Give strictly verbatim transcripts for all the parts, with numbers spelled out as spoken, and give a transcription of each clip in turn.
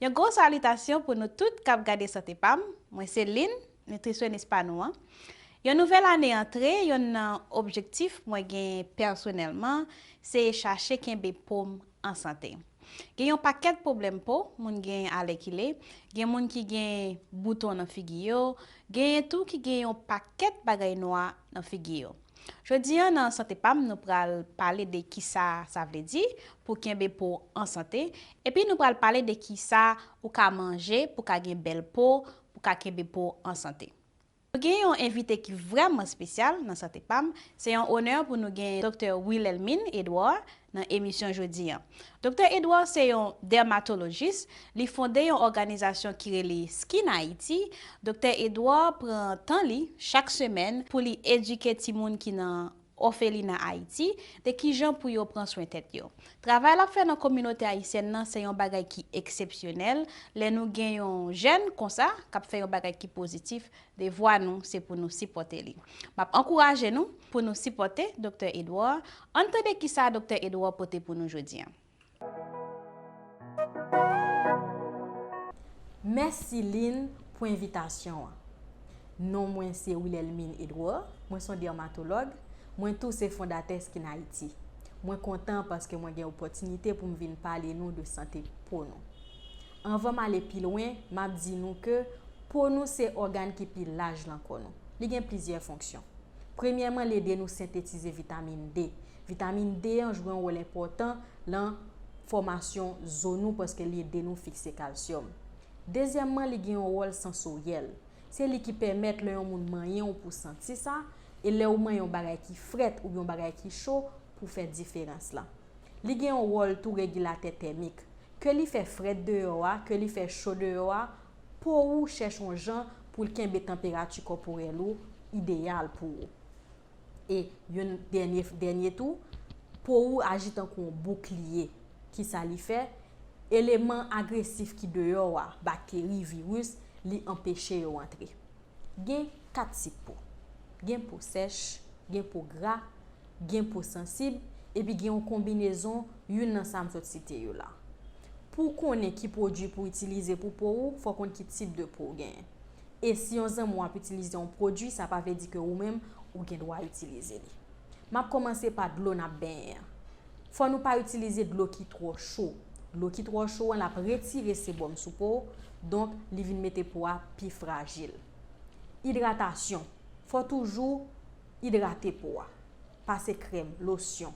Yon gwo salitasyon pou nou tout k ap gade Sante Pam. Mwen se Lynn, nitrisyonis pa nou an. Yon nouvèl ane antre, yonn nan objektif mwen gen pèsonèlman, se chache kenbe po m an sante. Gen yon pakèt pwoblèm po moun gen alèkile, gen moun ki gen bouton nan figi yo, genyen tou ki gen yon pakèt bagay nwa nan figi yo. Jodi a nan Sante Pam, nou pral pale de kisa sa vle di pou kenbe po an sante, epi nou pral pale de kisa ou ka manje pou ka gen bèl po, pou ka kenbe po an sante. Nou gen yon envite ki vrèman espesyal nan Sante Pam. Se yon onè pou nou gen Doktè Wilhelmine Edouard nan emisyon jodi a. Doktè Edouard se yon dèmatolojis. Li fonde yon òganizasyon ki rele Skin Haiti. Doktè Edouard pran tan li chak semèn pou li edike timoun ki nan òfelina Ayiti de kijan pou yo pran swen tèt yo. Travay l ap fè nan kominote ayisyèn nan se yon bagay ki eksepsyonèl. Lè nou gen yon jèn konsa k ap fè yon bagay ki pozitif, devwa nou se pou nou sipòte li. M ap ankouraje nou pou nou sipòte Doktè Edouard. Ann tande kisa Doktè Edouard pote pou nou jodi a. Mèsi Lynn pou envitasyon an. Non mwen se Wilhelmine Edouard, mwen se yon dèmatològ, mwen tou se fondatè Skin Haiti. Mwen kontan paske mwen gen opòtinite pou m vin pale nou de sante po nou. Anvan m ale pi lwen, m ap di nou ke po nou se ògàn ki pi laj lan kò nou. Li gen plizyè fonksyon. Premyèman, l ede nou sentetize vitamin D. Vitamin D an jwe yon wòl enpòtan lan fòmasyon zo nou paske li ede nou fikse kalsyòm. Dezyèmman, li gen yon wòl sansoryèl. Se li ki pèmèt lè yon moun manyen w pou w santi sa, e lè w manyen yon bagay ki frèt oubyen yon bagay ki cho pou w fè diferans lan. Li gen yon wòl tou regilatè tèmik. Ke li fè frèt deyò a, ke li fè cho deyò a, po ou chèche yon jan pou l kenbe tanperati kòporèl ou ideyal pou ou. E yon dènye, dènye tou, po ou aji tankou yon boukliye. Kisa li fè? Eleman agresif ki deyò a, bakteri, viris, li anpeche yo antre. Gen kat tip po. Gen po sèch, gen po gra, gen po sansib, epi gen yon konbinezon youn nan sa m sot site yo la. Pou w konnen ki pwodui pou w itilize pou po ou, fò w konn ki tip de po w genyen. E si yon zanmi w ap itilize yon pwodui, sa pa vle di ke ou menm ou gen dwa itilize li. M ap kòmanse pa dlo n ap benyen an. Fò nou pa itilize dlo ki twò cho. Dlo ki twò cho an, l ap retire sebòm sou po w, donk li vin mete po a pi frajil. Idratasyon. Fò toujou idrate po a. Pase krèm, losyon.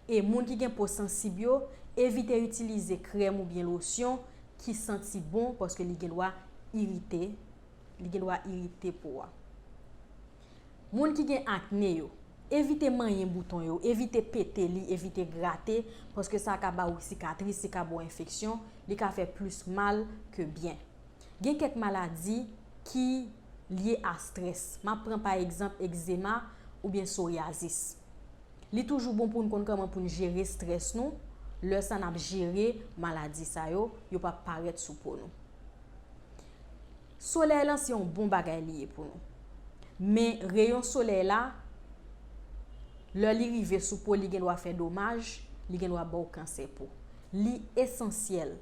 E moun ki gen po sansib yo, evite itilize krèm oubyen losyon ki santi bon paske li gen dwa irite, li gen dwa irite po a. Moun ki gen akne yo, evite manyen bouton yo, evite pete li, evite grate, paske sa ka ba ou sikatris, li ka ba w enfeksyon, li ka fè plis mal ke byen. Gen kèk maladi ki lye a strès. M ap pran pa egzanp egzema oubyen soryazis. Li toujou bon pou n konn kòman pou n jere strès nou, lè sa n ap jere maladi sa yo, yo p ap parèt sou po nou. Solèy lan se yon bon bagay li ye pou nou. Men reyon solèy la, lè li rive sou po, li gen dwa fè domaj, li gen dwa ba w kansè po. Li esansyèl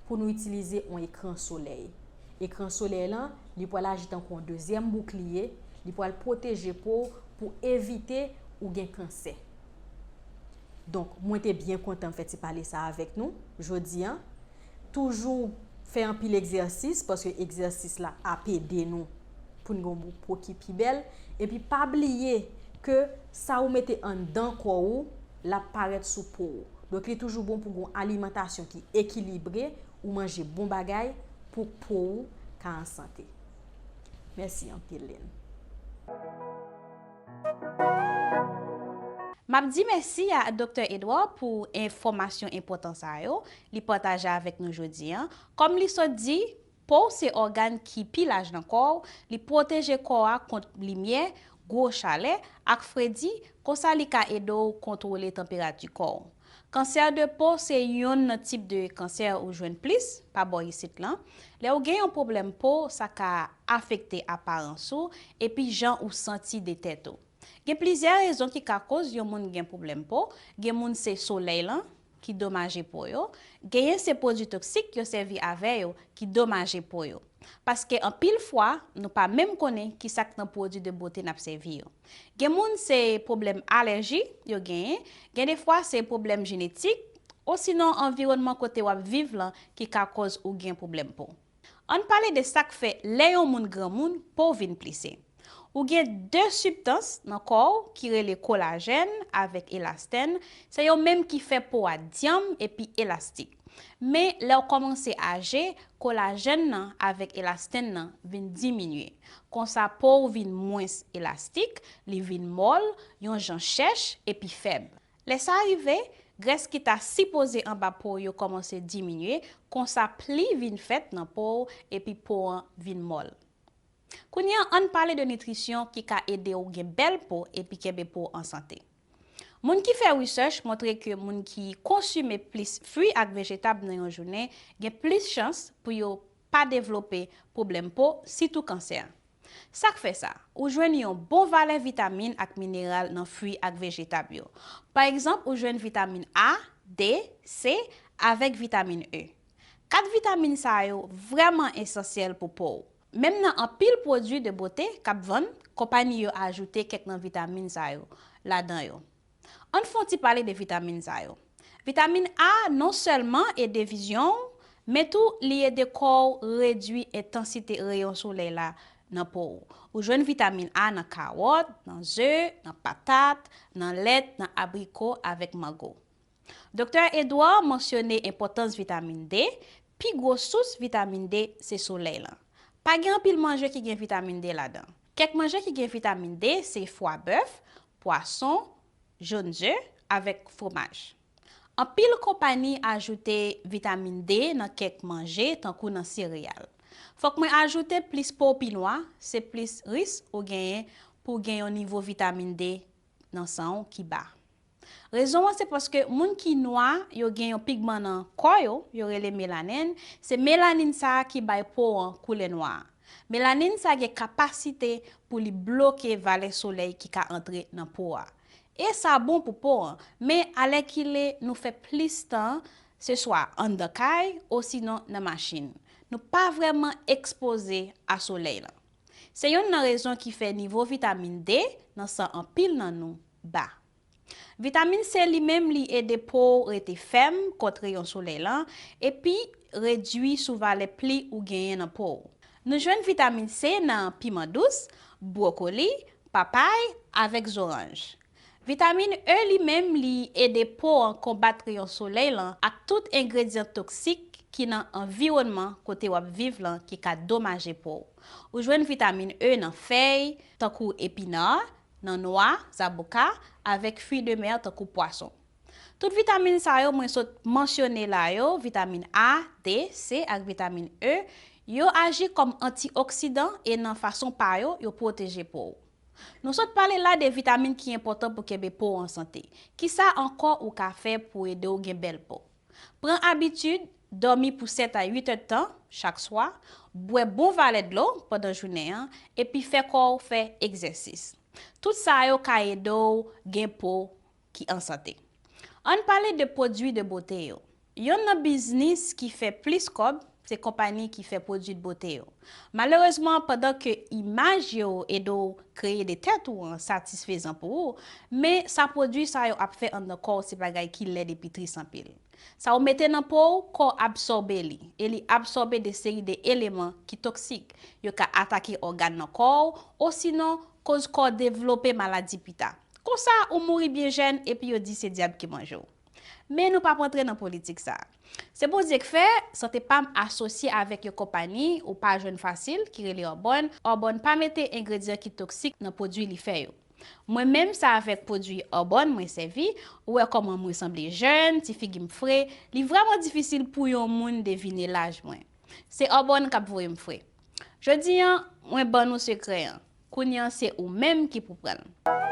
pou nou itilize yon ekran solèy. Ekran solèy lan, li pral aji tankou yon dezyèm boukliye, li pral pwoteje po w pou evite ou gen kansè. Donk, mwen te byen kontan m fè ti pale sa avèk nou jodi a. Toujou fè anpil egzèsis, paske egzèsis la ap ede nou pou n gen yon po ki pi bèl. Epi pa bliye ke sa ou mete anndan kò ou, l ap parèt sou po ou. Donk, li toujou bon pou w gen yon alimantasyon ki ekilibre, ou manje bon bagay pou po ou ka an sante. Mèsi anpil, Lynn. M ap di mèsi a Doktè Edouard pou enfòmasyon enpòtan sa yo li pataje avèk nou jodi a. Kòm li sot di, po w se ògàn ki pi laj nan kò w, li pwoteje kò a kont limyè, gwo chalè, ak fredi, konsa li ka ede w kontwole tanperati kò w. Kansè de po se yonn nan tip de kansè ou jwenn plis pa bò isit lan. Lè w gen yon pwoblèm po, sa ka afekte aparans ou epi jan ou santi de tèt ou. Gen plizyè rezon ki ka koz yon moun gen pwoblèm po. Gen moun se solèy lan, ki domaje po yo, genyen se pwodui toksik yo sèvi avè yo ki domaje po yo. Paske anpil fwa, nou pa menm konnen ki sa k nan pwodui de bote n ap sèvi yo. Gen moun se pwoblèm alèji yo genyen, gen de fwa se pwoblèm jenetik, osinon anviwònman kote w ap viv lan ki ka kòz ou gen pwoblèm po. Ann pale de sa k fè lè yon moun granmoun, po w vin plise. Ou gen de sibstans nan kò w ki rele kolajèn avèk elastèn, se yo menm ki fè po a dyanm epi elastik. Men lè w kòmanse aje, kolajèn nan avèk elastèn nan vin diminye. Konsa po w vin mwens elastik, li vin mòl, yon jan chèch epi fèb. Lè sa rive, grès ki ta sipoze anba po w yo kòmanse diminye, konsa pli vin fèt nan po w epi po an vin mòl. Kounye a, ann pale de nitrisyon ki ka ede w gen bèl po epi kenbe po w an sante. Moun ki fè research montre ke moun ki konsime plis fwi ak vejetab nan yon jounen gen plis chans pou yo pa devlope pwoblèm po, sitou kansè. Sa k fè sa? Ou jwenn yon bon valè vitamin ak mineral nan fwi ak vejetab yo. Pa egzanp, ou jwenn vitamin A, D, C avèk vitamin E. Kat vitamin sa yo vrèman esansyèl pou po w. Menm nan anpil pwodui de bote k ap vann, konpayi yo ajoute kèk nan vitamin sa yo ladan yo. Ann fè yon ti pale de vitamin sa yo. Vitamin A non sèlman ede vizyon w, men tou li ede kò w redui entansite reyon solèy la nan po w. Ou jwenn vitamin A nan kawòt, nan ze, nan patat, nan lèt, nan abriko avèk mango. Doktè Edouard mansyone enpòtans vitamin D. Pi gwo sous vitamin D se solèy lan. Pa gen anpil manje ki gen vitamin D ladan. Kèk manje ki gen vitamin D se fwa bèf, pwason, jòn ze avèk fwomaj. Anpil konpayi ajoute vitamin D nan kèk manje, tankou nan sereyal. Fòk mwen ajoute, plis po w pi nwa, se plis risk ou genyen pou w gen yon nivo vitamin D nan san w ki ba. Rezon an se paske moun ki nwa yo gen yon pigman nan kò yo, yo rele melanin, se melanin sa a ki bay po an koulè nwa a. Melanin sa a gen kapasite pou li bloke valè solèy ki ka antre nan po a. E sa bon pou po an, men alèkile nou fè plis tan se swa anndan kay osinon nan machin. Nou pa vrèman ekspoze a solèy lan. Se youn nan rezon ki fè nivo vitamin D nan san anpil nan nou ba. Vitamin C li menm li ede po w rete fèm kont reyon solèy lan epi redui sou valè pli ou genyen nan po w. Nou jwenn vitamin C nan piman dous, bwokoli, papay avèk zoranj. Vitamin E li menm li ede po an konbat reyon solèy lan ak tout engredyan toksik ki nan anviwònman kote w ap viv lan ki ka domaje po w. Ou jwenn vitamin E nan fèy, tankou epina, nan nwa, zaboka, avèk fwi de mè tankou pwason. Tout vitamin sa yo mwen sot mansyone la yo, vitamin A, D, C ak vitamin E, yo aji kòm antioksidan e nan fason pa yo, yo pwoteje po w. Nou sot pale la de vitamin ki enpòtan pou kenbe po w an sante. Kisa ankò ou ka fè pou ede w gen bèl po? Pran abitid dòmi pou sèt a uit èdtan chak swa, bwè bon valè dlo pandan jounen an, epi fè kò w fè egzèsis. Tout sa yo ka ede w gen po ki an sante. Ann pale de pwodui de bote yo. Yonn nan biznis ki fè plis kòb, se konpayi ki fè pwodui de bote yo. Malerezman, pandan ke imaj yo ede w kreye de tèt ou an satisfezan pou ou, men sa pwodui sa yo ap fè anndan kò w se bagay ki lèd epi tris anpil. Sa w mete nan po w, kò w absòbe li, e li absòbe de seri de eleman ki toksik. Yo ka atake ògàn nan kò w, osinon koz kò w devlope maladi pita. Konsa, ou mouri byen jèn epi yo di se dyab ki manje w. Men nou p ap antre nan politik sa a. Se Bondye k fè, sante pa m asosye avèk yon konpayi ou pa jwenn fasil ki rele Arbonne. Arbonne pa mete engredyan ki toksik nan pwodui li fè yo. Mwen menm, se avèk pwodui Arbonne mwen sèvi, ou wè kòman mwen sanble jèn, ti figi m fre, li vrèman difisil pou yon moun devine laj mwen. Se Arbonne k ap voye m fre. Jodi an, mwen ban nou sekrè an. Kounye an, se ou menm ki pou pran l.